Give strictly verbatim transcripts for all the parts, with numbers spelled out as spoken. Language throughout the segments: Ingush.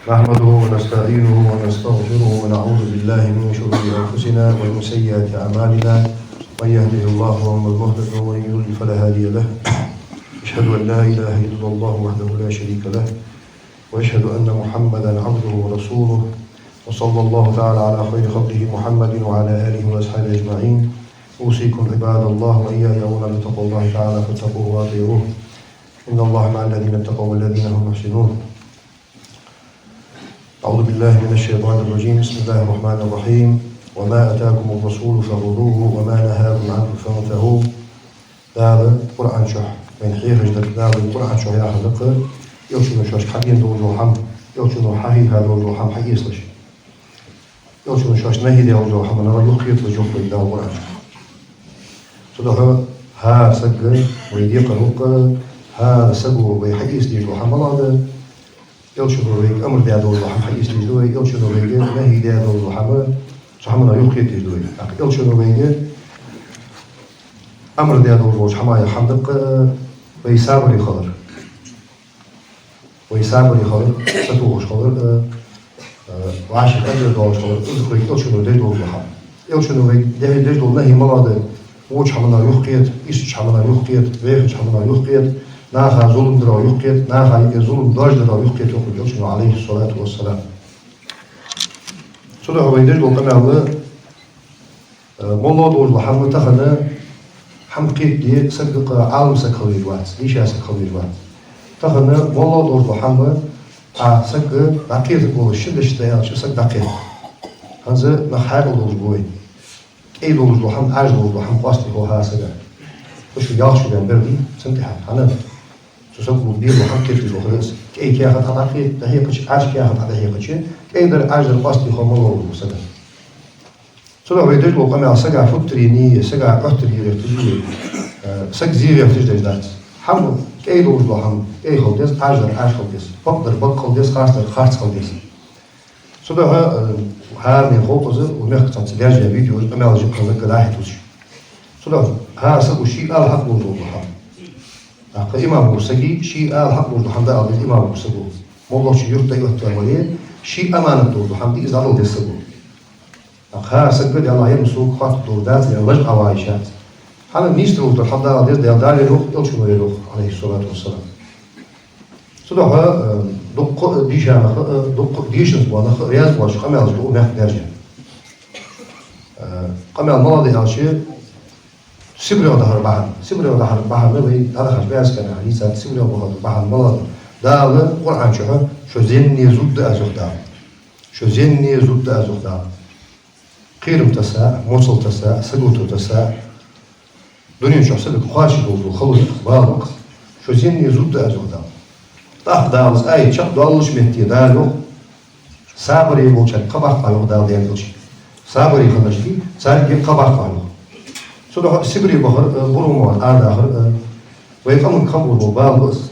نحمده ونستعينه ونستغفره ونعوذ بالله من شرور أنفسنا ومن سيئات أعمالنا. من يهده الله فهو المهتد ومن يضلل فلا هادي له. أشهد أن لا إله إلا الله وحده لا شريك له، وأشهد أن محمدا عبده ورسوله، وصلى الله تعالى على خير خلقه محمد وعلى آله وأصحابه أجمعين. أوصيكم عباد الله وإياي أولا بتقوى الله تعالى فاتقوه وأطيعوه. إن الله مع الذين اتقوا والذين هم محسنون. أعوذ بالله من الشيطان الرجيم. بسم الله الرحمن الرحيم. وما آتاكم الرسول فخذوه وما نهاكم عنه فانتهوا. Дала Къуръан чу, вайна хьехаш дар, Дала Къуръан чу яхар да-кх, Элчано шоашка хьадена долаш дола хӀама, Элчано хьахьийха долаш дола хӀама хьаэцалаш. Элчано шоашта нахьи даь долаш дола хӀаманах юхакхеталаш, йоах вайга Дала Къуръан чу. Цудухьа хӀара сага вай декхар ва-кх, хӀара саго вай хьаэца дезаш дола хӀама малагӀа да, Элчано вайга амар даь долаш дола хӀама хьаэца дезаш да вай, Элчано вайга нахьи даь долаш дола хӀама, цу хӀаманах юхакхета дезаш да вай. ТӀаккха Элчано вайга амар даь долаш долча хӀамаех хӀама да-кх вай сабаре хилар. Вай сабаре хилар, сатохаш хилар, э, э, вӀаший къахьегаш долаш хилар, из да-кх вайга Элчано деш долаш дола хӀама. Элчано вайга дехьа деш дола нахьи малагӀа да, воча хӀаманах юхакхета, ийрча хӀаманах юхакхета, вехача хӀаманах юхакхета, наха зулам дарах юхакхета, наха юкъе зулам доаржадарах юхакхета, йоах вайга Элчано, عليه الصلاة والسلام. Цудухьа вай деш дола къамаьл, э, моллагӀа долаш дола хӀама тахан хӀама кхетаде саг-кх Ӏалам саг хила везаш вац, дийша саг хила везаш вац. Тахан моллагӀа долаш дола хӀама, а, саг дӀакхетаргволаш ши дешта аьлча, саг дӀакхет. ХӀанз нах хьаькъал долаш ба вай. КӀай долаш дола хӀама, Ӏаьржа долаш дола хӀама къоастаде хов хӀара сага. Цу шу ялх шу бен бер дий, цун тӀехьа. ХӀана? Цу саго беза хӀама кхеташ вахар из. КӀай каьхат дӀакхет, дӀахьекхача, Ӏаьржа каьхат дӀахьекхача, кӀай дар, Ӏаьржа дар къоастаде хов моллагӀа волча сага. Цудухьа вай деш дола къамаьл сага футтарени, сага Ӏоттарени гӀерташ да вай. Э, саг зе гӀерташ деш дац. ХӀама, кӀай долаш дола хӀама кӀай хила деза, Ӏаьржа дар Ӏаьржа хила деза, бакъ дар бакъ хила деза, харц дар харц хила деза. Цудухьа, э, хӀаране хов-кх из, укх мехка цхьацца даьржа видео, къамаьлаш я-кх хӀанз дӀахьо тувсаш. Цудухьа хӀара саго ший ала хьакъ долаш дола хӀама. ТӀаккха имам волча сага ший ала хьакъ долаш дола хӀама дӀаала деза имам волча саго. МоллагӀчун юрта тӀаоттавале, ший аманат долаш дола хӀама да из, дӀадала деза саго. ТӀаккха хӀара сага, Даьла, ер сога хатта долаш дац, ер лаж Ӏа вайшац. ХӀана, нийса долаш дола хӀама дӀаала деза, Даьла, Дала йоах, Элчано йоах, عليه الصلاة والسلام. Цудухьа, э, дуккха дийша нах, э, дуккха дийшанза бола нах раьза боацаш къамаьлаш да укх мехка даьржа. Э, къамаьл малагӀа да аьлча, Сибрех дахар бахьан. Сибрех дахар бахьан вай дӀадахача бӀаьргашка хьадийцад, Сибрех бахар бахьан малагӀа да. Дала Къуръан чу: «Шо зенне зувргда аз, йоах Дала. Шо зенне зувргда аз, йоах Дала». Кхерам тесса, моцал тесса, сагото тесса, дунен чу сагага кхоачаш долаш дола хало я-кх из, бала ба-кх из. Шо зенне зувргда аз, йоах Дала. ТӀаккха Дала из аят чакхдоаллача метте Дала йоах: «Сабаре болчарга кхаъ баккха», йоах Дала Даьла Элчанга. Сабаре хиннараш дий, царга кхаъ баккха, йоах. Цудухьа сибре бахар, э, буро ма арадахар, э, вай къаманга хинна болаш бола бала ба из.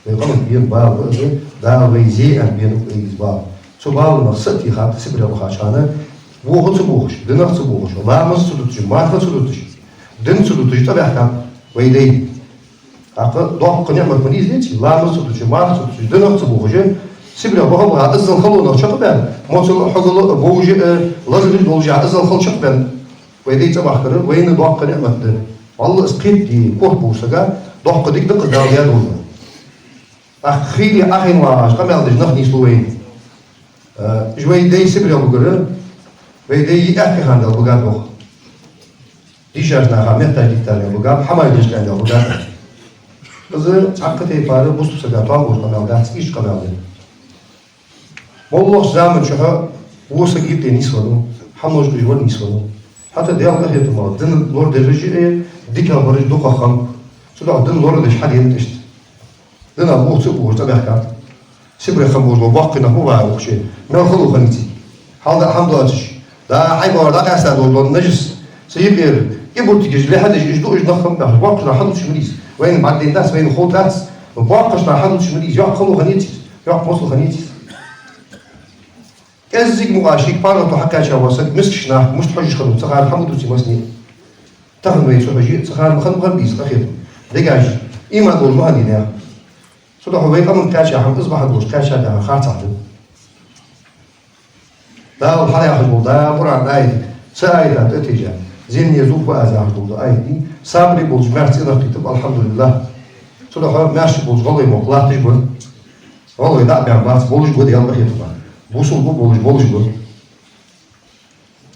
Вай къаманга бена бала ба из, Дала вай зе аьнна бена ва из бала. Цу баланах са а техад, сибре бахача хана, бохо ца бохаш, динах ца бохаш, ламаз ца дуташ, марха ца дуташ, дин ца дуташ цӀабаьхкаб вай дай. ТӀаккха доккха ниӀмат ма дий из, деций, ламаз ца дуташ, марха ца дуташ, динах ца бохаш, сибре баха-баха, иззал халонах чакхбаьнна, моцал а, хьогал а, бовш а, э, лазараш долаш а, иззал хало чакхбаьнна вай дай цӀабахкар вайна доккха ниӀмат да. ВаллахӀи, из кхетаде корта болча сага доккха дика да-кх из Дала даь долаш. ТӀаккха хийре Ӏохайна вагӀаш къамаьл деш нах нийслу вайна. Э, уж вай дай сибре багара, вай дай йиӀ аьттехьа хиннадале багад, йоах. Дийшача наха метташ диттар аьнна багаб, хӀамаш деш аьнна багаб. Из цхьаккха тайпара бусалба сага тоам болаш къамаьл дац, ийрча къамаьл да. МоллагӀча заман чухь во саг юкъе нийсвеннав, хьаношка уж вар нийсвеннав. ХӀаьта Даьла къахетамах дин лорадераш а, дикагӀбараш дукхагӀа хиннаб. Цудухьа дин лорадеш хьадена тӀехьа. Динах бохаш ца бохаш цӀабаьхкаб. Сибре хинна болаш бола боккхий нах ма бий укх чу, мел хало хиннай цига. Хьалха хӀама доацаш, дӀа-хьа боагӀаш дӀакъаьста долаш дола нажас, цу юкъера кӀи-буртигаш лехьадеш, уж дуаш нах хиннаб яхаш, боккхий нах хьадувцаш ма дий из. Вайна бӀаргадайна дац, вайна хов дац, боккхий нах хьадувцаш ма дий из, йоккха хало хиннай цига, йоккха моцал хиннай цига. КӀеззига мукъагӀа шийга паргӀато хьакхаьча вола саг мискача наха мишта хьожаш хиннав, цу хана хӀама дувций массане а. Тахан вай цу хьожий, цу хана ма хиннаб из къахетам. Дегаш иман долаш ма хиннадий наьха. Цудухьа вай къаманга кхаьча хӀама из бахьан долаш кхаьчад яхар харцахьа да. Дала хьаяхаш бола, да, Къуръан аят, цу аята тӀатежа, зенне зув ба аз яхаш бола аят, сабаре болча маьрца цӀенах кхийтаб, алхьамдулиллахӀ. Цудухьа маьрша болча гӀалгӀай мохк латташ ба. ГӀалгӀай дӀа а баьнна бац, болаш ба, Даьла къахетама. Бусалба болаш, болаш ба.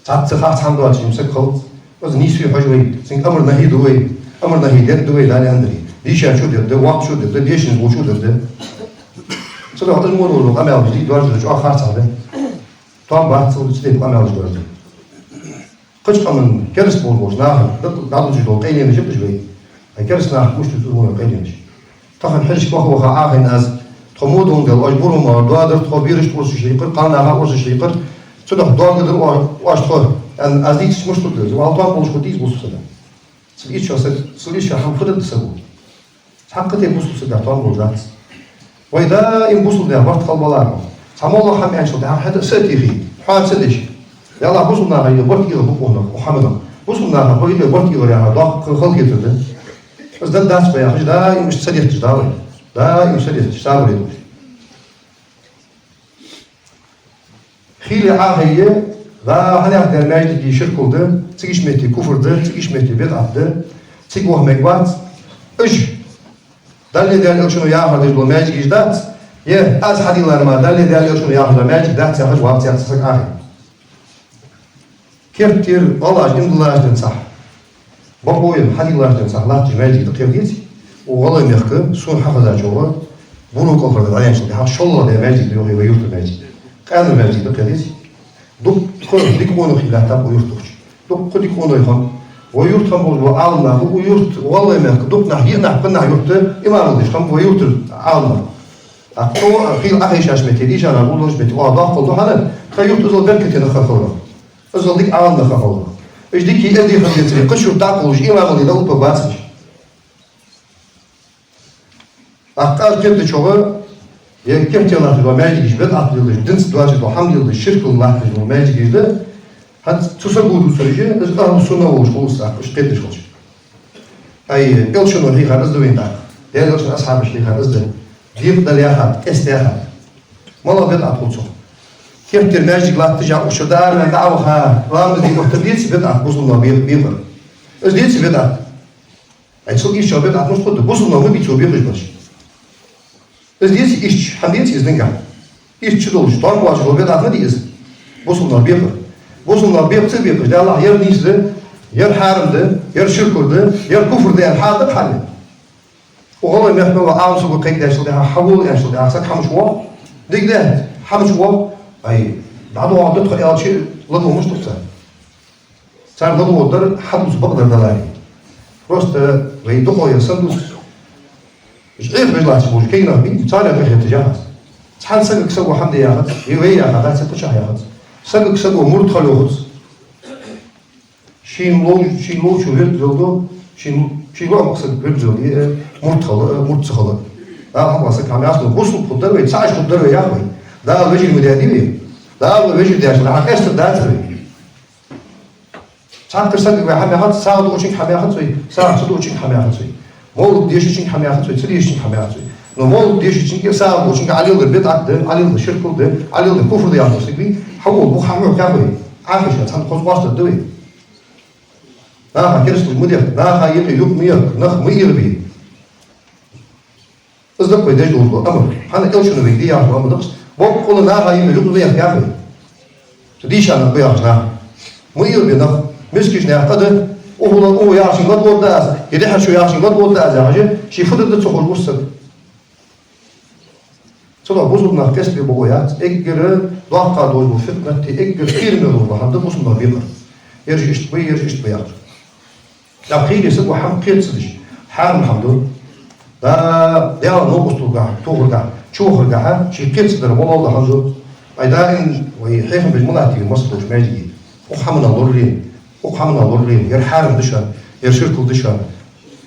Цхьацца харц хӀама доацаш саг хилац. Из нийсве хьожа вай, цунга амар нахьи ду вай, амар нахьи дергда вай, Дала аьннадари. Дийша чу дергда, воккха чу дергда, дешаш вола чу дергда. Цудухьа из мо дола къамаьл дий доаржа чӀоагӀа харцахьа да. Тоам бац цу тайпа къамаьлаш доаржа. Кхыча къаман кераста болаш болча наха дӀадувцаш дола къайленаш я уж вай. А кераста наха мишта да цу мо къайленаш? Тахан хьирашка ваха-ваха Ӏохайна аз, тхо мо дунга дел, оаш буро ма доадар, тхо берашта урсаш хьийкхар, кхалнаха урсаш хьийкхар, цудухьа доагадар оаш тхо, аьнна, аз дийцача мишта да из? Валла тоам болаш хургдий из бусалба саг? Цул ийс шо саг, цул ийс шо хӀама хургда саго. Цхьаккха тайпа бусалба сага тоам болаш дац. Вай даим бусалба наьха барт хила балар. Цхьа моллагӀа хӀама аьнначул тӀехьагӀа хьада са тӀехий, хьоаца деш. Ялла бусалба наха юкъе барт эгӀа ба-кх укх хӀаманах. Бусалба наха юкъе барт эгӀар яхар доккха халахетар да. Из дергдац-кх яхаш, даим иштта са детташ да вай. Даим са детташ, сабаре долаш. Хийла Ӏохайе, да, хьанех дер маьждиге ширкул да, цигача метте куфр да, цигача метте бидӀат да, цига ваха мегаргвац. Уж Далла, Даьла Элчано яхар деш дола маьждигаш дац, е аз хьадийллар мара Далла, Даьла Элчано яхар дола маьждиг дац яхаш вац яхаш саг Ӏохайна. Керттера гӀалгӀаша иман диллача денз цхьа, бокъо а хьадийллача денз цхьа латташ маьждиг да-кх ер, деций? Укх ГӀалгӀай мехка, сона хьахезачох, буро кӀалхара дӀаяьнначул тӀехьагӀа шоллагӀа даь маьждиг да-кх ер вай юрта маьждиг. Къаьна маьждиг да-кх ер, деций? Дуккха дика къонахий лаьттаб укх юрта ухача. Дуккха дика къонахий хиннаб. Вай юрта хинна болаш бола Ӏаламнах, укх юрта, ГӀалгӀай мехка, дукха нах, йиъ нах, кхо нах юрта имамал деш хиннаб вай юртара Ӏаламнах. ТӀаккха тхо, хийла Ӏохайшача метте, дийша нах гулдолча метте, оаха доккхал ду хьона, тха юрт иззал беркате нах хургда. Иззал дика Ӏаламнах хургда. Уж дика эздий хинна децаре, кхыча юрта дӀакхувлаш, имамал де далургбац уж. ТӀаккха аз кхетадечох, е керттера латташ дола маьждигаш бидӀат лелаш, динца доацаш дола хӀама лелаш, ширкал латташ дола маьждигаш да, хӀанз цу саго дувцараш, из ахӀлу-сунна волаш хул из, тӀаккха уж кхетадеш хилча. Ай, Элчано хьийхар из да вайна тӀаккха. Даьла Элчан асхьабаша хьийхар из да. Декъадала яхад, къаьста яхад. МалагӀа бидӀат хул цох? Керттера маьждиг латташ, укх чура дӀа ара ваьнна дӀа а ваха, ламаз де оттар деций бидӀат, бусалба наха бе-, бекъар? Из деций бидӀат? Ай, цул ийс шо бидӀат мишта хургда, бусалба наха ма бий цо бекъаш бараш. Из деций, иштта хӀама деций из динга? Иштта долаш, тоам боацаш дола бидӀат ма дий из. Бусалба наха бекъар. Бусалба наха бекъа ца бекъаш, Даллахь, ер нийса да, ер хьарам да, ер ширк да, ер куфр да аьнна хьадаьд хьона? Укх ГӀалгӀай мехка мел вола Ӏалам саго кхайкадаьчул тӀехьагӀа, хьавола аьнначул тӀехьагӀа саг хӀама чувоагӀий? Дика да, хӀама чувоагӀий? Ай, дӀадоагӀаргда тхо аьлча, ладувгӀа мишта да цар? Цар ладувгӀаргдар хьадувца бакъдар даларе. Просто вай дукхагӀа ер санна дувц. Уж Ӏехабеш латташ болаш кагий нах бий, царех къахеташ яхац. Цхьан сагага саго хӀама де яхац, е вай яха дац, е кхычахьа яхац. Сагага саго мурд хила йоахац. Шийна лов-, шийна ловчо вирд леладу, шийна, ший лоӀамах саг вирд леладу, э, мурд хила, э, мурд ца хила. Дала хьалха саг хӀама яц, бусалба хургдар вай, цхьа уж хургдар вай, яхий вай. Дала вежарий ма даьдий вай. Дала вежарий даьчул тӀехьагӀа къаьстаргдацар вай. Цхьаккха сагага вай хӀама яхац, сагӀа дуачунга хӀама яхац вай, сагӀа ца дуачунга хӀама яхац вай. Мовлат дешачунга хӀама яхац вай, ца дешачунга хӀама яхац вай. Но мовлат дешачунга, сагӀа дуачунга Ӏалил дар бидӀат да, Ӏалил дар ширкал да, Ӏалил дар куфр да яхаш саг вий, хьавола, бух хьахьокха яхий вай. Ӏохайша, цхьан хоза къоастаргда вай. Наха керастал ма дехка, наха юкъе юкъ ма ехка, нах ма эгӀабе. Из да-кх вай деш дола амар. ХӀана аьлча вайга де яхаш дола амар да-кх из. Боккъала наха юкъе юкъ ма ехка, яхий вай. Цу дийша нах ба яхаш нах. Ма эгӀабе нах. Мискача наьха къа да. Укхо ла-, укхо яхачунга ладувгӀаргда аз, е дехьарчо яхачунга ладувгӀаргда аз яхаш, ше фу дергда ца ховш ва саг. Цудухьа бусалба нах къаьстабе бокъо яц, эггара доккха долаш дола фитнат, эггара кхераме долаш дола хӀама да бусалба нах бекъар. Ераш иштта ба, ераш иштта ба яхар. ТӀаккха хийла саго хӀама кхета ца деш, хьарам хӀама да. Да, Даьла новкъосталгахьа, тохаргахьа, чувахаргахьа, ше кхета ца дар, валлахӀи, хӀама да. Ай, даим вай хьехам беш ма латтий вай массадолча маьждиге. Укх хӀаманах лорале, укх хӀаманах лорале, ер хьарам да шоана, ер ширкал да шоана,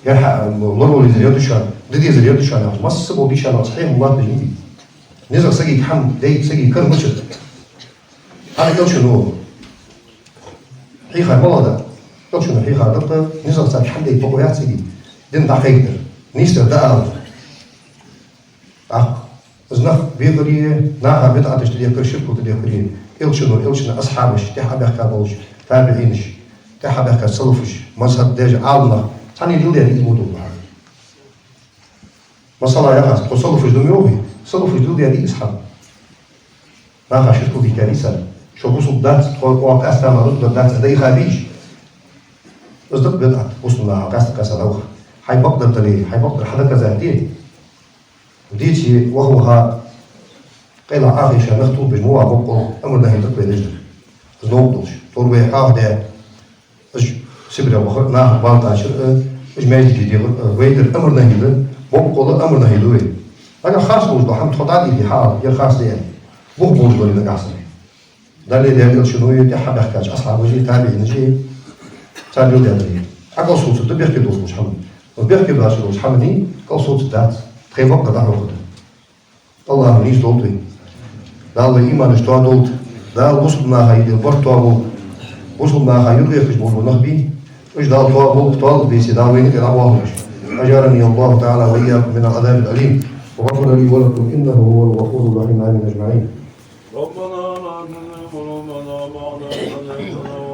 ер хьа-, лоравала дезар ер да шоана, де дезар ер да шоана яхаш, масса бола дийша нах хьехам латтабеш ма дий. НизагӀа сагага хӀама дайта, сага кара ма чура. ХӀана аьлча, ну, хьийхар малагӀа да? Аьлча, ну, хьийхар да-кх, низагӀа царга хӀама дайта бокъо яц сага, дин дӀакхайкадар, нийсдар дӀаалар. ТӀаккха Из нах бекъаре, наха бидӀаташ тӀадехкар, ширкаш тӀадехкар, Элчано, Элчана асхьабаш, тӀехьа баьхка болаш, табиӀинаш, тӀехьа баьхка салафаш, мазхӀаб деш Ӏаламнах, цхьанне леладаьд из мо дола хӀама. Масала яхац, тхо салафаш да ма йоахий, салафаш леладаьд из хӀама. Наха ширк дийттар из цар. Шо бусалба дац, тхо оаха къаьстта ма рузба дац, дай хабиш. Из да бидӀат, бусалба наха къаьстта къаьстта дӀаваха. Хьай бакъдар дале, хьай бакъдар хьадаказать де. Дийцача ваха-ваха, къайла Ӏохайша нах тӀулбеш ма ва боккъал амр-нахӀи тӀакхоачаш дар. Из новкъа долаш. Тор вай хьоахадаь, уж Сибре вахар, наха балтачар, э, уж маьждиге дехар, э, вай дар амр-нахӀи да, боккъал амр-нахӀи да вай. Нагахь харц долаш дола хӀама тхо дӀадийхе хьаала, ер харц да аьнна. Бух болаш дале нагахь санна. Дале, Даьла Элчано, тӀехьа баьхкача асхьабаша, табиӀинаша, цар леладаьд. ӀокӀалсоцаргда бехке долаш хӀама. Но бехке долаш хӀама ни кӀалсоцаргдац. Тхоай бакъдар дӀахьокхаргда. АллахӀа нийсдолда вай. Дала вай иманаш тоадолда. Дала бусалба наха юкъе барт тоаболба. Бусалба наха юхавехкаш бола нах бий. Уж Дала тоаболба, тоалургбеце Дала вайна юкъе дӀавоалавеш. أجارني الله تعالى وإياكم من العذاب الأليم. وغفر لي ولكم إنه هو الغفور الرحيم. آمين أجمعين. ربنا لا تزغ قلوبنا بعد إذ هديتنا